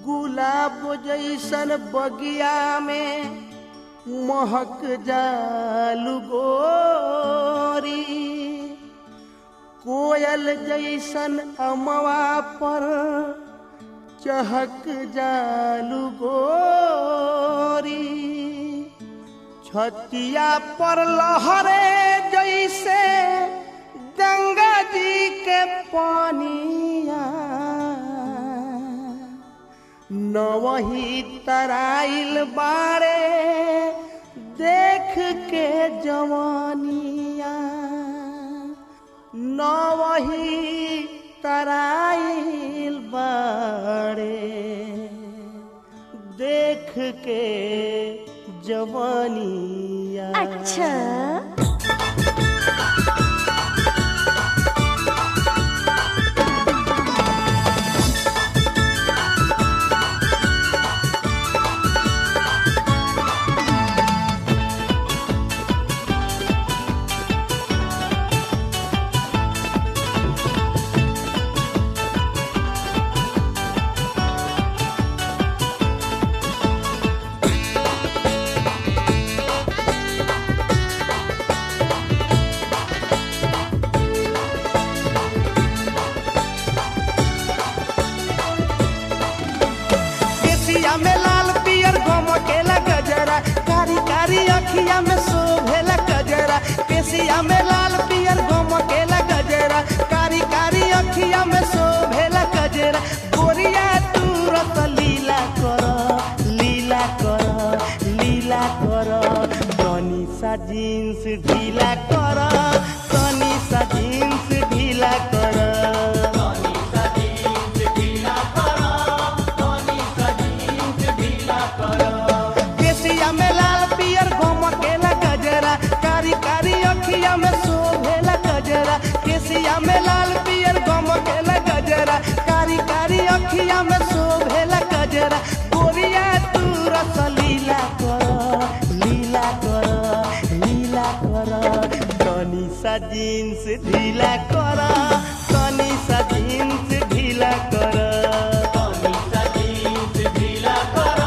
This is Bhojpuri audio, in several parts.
गुलाब जैसन बगिया में महक जालू गोरी, कोयल जैसन अमवा पर चहक जालू गोरी, छतिया पर लहरे जैसे गंगा जी के पानिया, नवही तराइल बारे देख के जवानिया, नवही तराइल बारे देख के जवानिया। अच्छा। में लाल पियर गमकेला गजरा, कारी कारी अखिया में शोभेला गजरा, केसिया में लाल पियर गमकेला गजरा, कारी कारी अखिया में शोभेला गजरा। गोरिया तू रत लीला कर, लीला कर, लीला कर, तनी सा जींस ढीला कर, तनी सा जींस ढीला कर। केसिया में लाल पियर गमकेला गजरा, कारी कारी अखिया में शोभेला गजरा। गोरिया तू रस लीला कर, लीला कर, लीला कर, तनी सा जींस ढीला कर, तनी सा जींस ढीला कर, तनी सा जींस ढीला कर,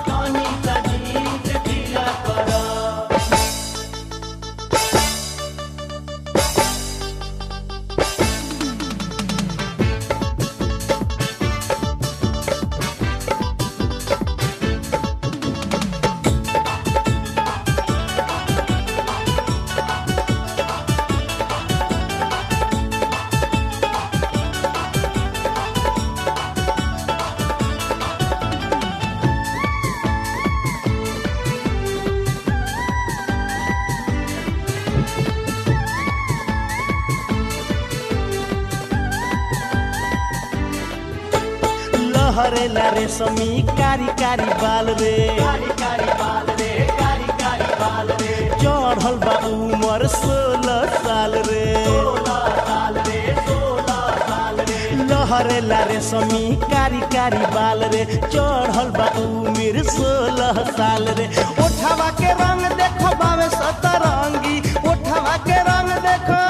तनी सा जींस ढीला कर। लहरेला रेशमी कारी कारी बाल रे, कारी कारी बाल रे, कारी कारी बाल रे, चढ़ल बा उमर 16 साल रे, 16 साल रे, 16 साल रे। लहरेला रेशमी कारी कारी बाल रे, चढ़ल बा उमर 16 साल रे। ओठवा के रंग देखो बावे सतरंगी, ओठवा के रंग देखो,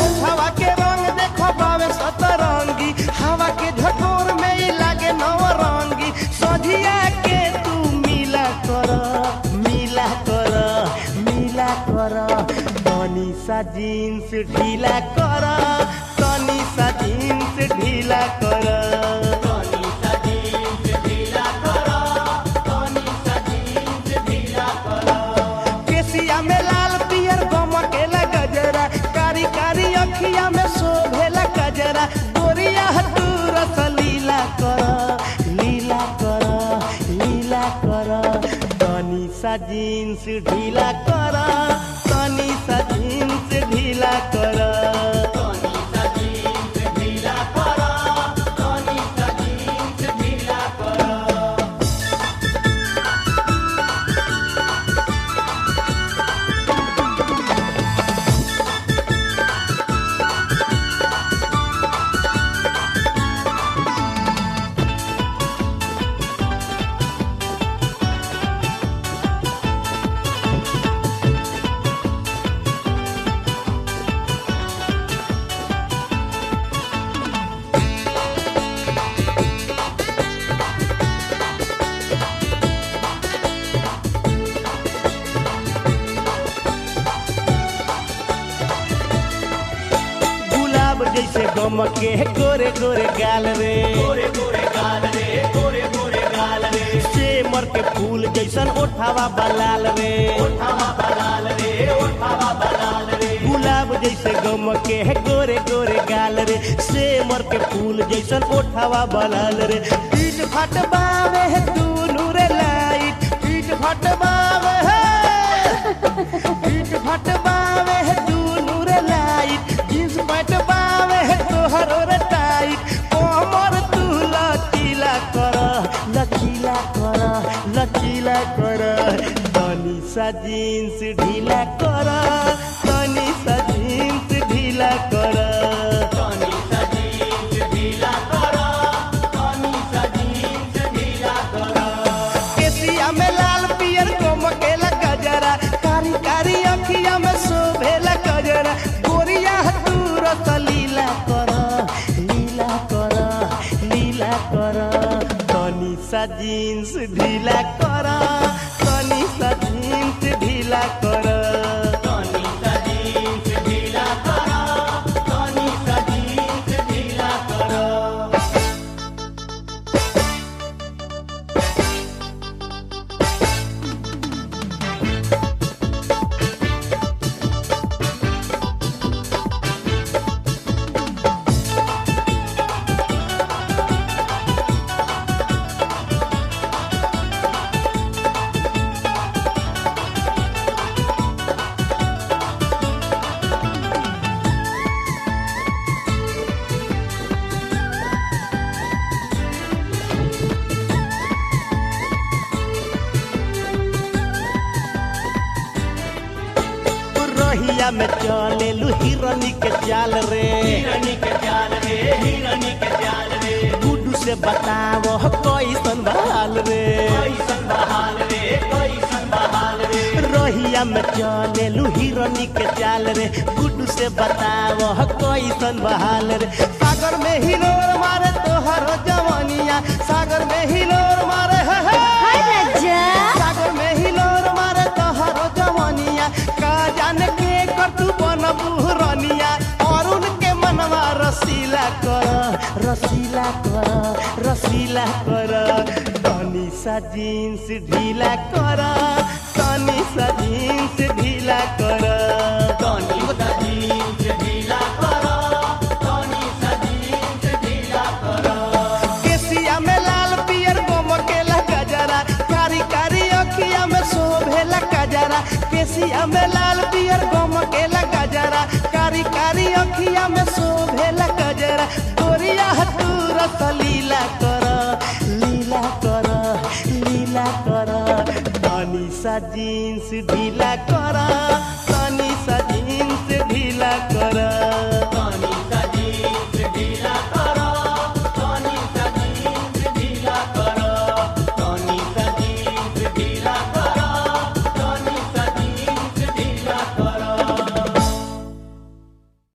ओठवा के रंग देखो बावे सतरंगी, हवा के झकोर में ही लागे नवरंगी। सझिया के तू मिला कर, मिला कर, मिला कर, तनी सा जींस ढीला कर, तनी सा जींस ढीला कर, तनी सा जींस ढीला कर, तनी सा जींस ढीला कर। केसिया में लाल पियर गमकेला गजरा, कारी कारी अखिया में शोभेला गजरा। गोरिया तू रस लीला कर, लीला कर, लीला कर, तनी सा जींस ढीला कर, तनी सा जींस ढीला कर, तनी सा जींस ढीला कर, तनी सा जींस ढीला कर। गमके गोरे गोरे गाल रे, गोरे गोरे गाल रे, गोरे गोरे गाल रे। सेमर के फूल जैसन ओठावा बलाल रे, ओठावा बलाल रे, ओठावा बलाल रे। गुलाब जैसे गमके गोरे गोरे गाल रे, सेमर के फूल जैसन ओठावा बलाल रे। पीठ फट बावे है दूनू रे लाइट, पीठ फट बावे है, पीठ फट बावे है दूनू रे लाइट, जींस पैंट बावे है तोहर रे टाइट। कमर तू लचीला कर, लचीला कर, लचीला कर, तनी सा जींस ढीला कर, तनी सा जींस ढीला कर। तनी सा जीन्स ढीला कर, तनी सा जीन्स ढीला कर। केसिया में लाल पियर चमकेला गजरा, कारी कारी अखिया में शोभेला गजरा। गोरिया तू रस लीला कर, लीला कर, लीला कर, तनी सा जींस ढीला कर, तनी सा जींस ढीला कर। तनी सा जीन्स ढीला कर, तनी सा जीन्स ढीला कर। रहिया में चले लू हिरनी के चाल रे, हिरनी के चाल रे, हिरनी के चाल रे। गुड्डू से बताओ कैसन बहाल रे, कैसन बहाल रे, कैसन बहाल रे। रहिया में चले लू हिरनी के चाल रे, गुड्डू से बताओ कैसन बहाल रे। सागर में हिलोर मारे तोहर जवानिया, सागर में हिलोर मारे हे हे। हाय राजा, सागर में हिलोर मारे तोहर जवानिया, का जाने के कर तू बनबू रनिया। और उनके मनवा रसीला कर, रसीला कर, रसीला कर, तनी सा जींस ढीला कर, तनी सा जींस ढीला कर। तनी सा जीन्स ढीला कर, तनी सा जीन्स ढीला कर। केसिया में लाल पियर गमकेला गजरा, कारी कारी अखिया में शोभेला गजरा। केसिया में लाल पियर गमकेला गजरा, कारी कारी अखिया में शोभेला गजरा। गोरिया तू रस लीला कर, लीला कर, लीला कर, तनी सा जींस ढीला कर,